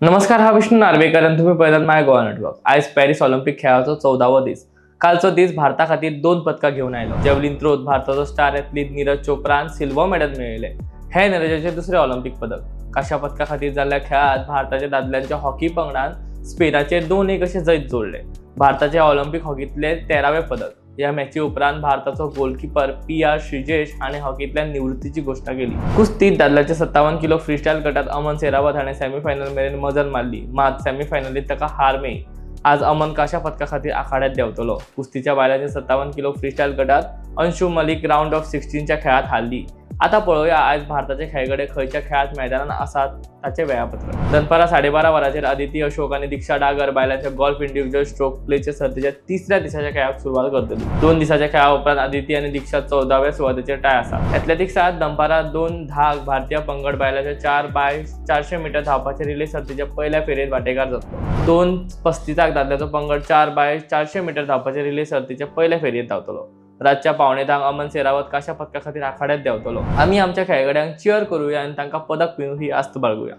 नमस्कार, हा विष्णू नार्वेकर आणि तुम्ही पळयतात माय गोवा नेटवर्क. आयज पॅरिस ऑलिम्पिक खेळाचो 14वो दीस. कालचो दीस भारता खातीर 2 पदकां घेवन आयलो. जेवलीन थ्रोत भारताचो स्टार एथलीट नीरज चोप्रान सिल्वर मेडल मेळयलें. हे नीरजाचें दुसरें ऑलिम्पिक पदक. कांश्या पदका खातीर जाल्ल्या खेळांत भारताच्या दादल्यांच्या हॉकी पंगडान स्पेनाचेर 2-1 अशें जैत जोडलें. भारताचे ऑलिम्पिक हॉकींतलें 13वें पदक. ह्या मॅची उपरांत भारताचो गोलकीपर PR Sreejesh हाणें हॉकींतल्यान निवृत्तीची घोशणा केली. कुस्तीत दादल्याच्या 57 किलो फ्रीस्टायल गटात अमन सेरावत हाणें सेमीफायनल मेरेन मजल मारली, मात सेमीफायनलीत ताका हार मेळ्ळी. आज अमन कांश्या पदका खातीर आखाड्यात देंवतलो. कुस्तीच्या बायलांच्या 57 किलो फ्रीस्टायल गटात अंशु मलिक रावंड ऑफ 16च्या खेळांत हारली. आता पळोवया आयज भारताचे खेळगडे खंयच्या खेळांत मैदानात आसात ताचें वेळापत्रक. दनपारां 12:30 वरांचेर अदिती अशोक आनी दीक्षा डागर बायलांच्या गोल्फ इंडिव्हिज्युअल स्ट्रोक प्लेचे सर्तीच्या तिसऱ्या दिसाच्या खेळाक सुरवात करतली. 2 दिसाच्या खेळा उपरांत अदिती आनी दीक्षा 14व्या सुवातेचेर टाय आसा. एथलेटिक्सांत दनपारां 2:10 भारतीय पंगड बायलांच्या 4x400 metre धांवपाचे रिले सर्तीच्या पयल्या फेरयेंत वांटेकार जातलो. 2:35 दादल्याचो पंगड 4x400 metre धांवपाचे रिले सर्तीच्या पयल्या फेरयेंत धांवतलो. रातच्या 9:45 अमन सेरावत कांश्या पदका खातीर आखाड्यात देंवतलो. आमी आमच्या खेळगड्यांक चियर करूया आनी तांकां पदक मेळूं ही आस्त बाळगुया.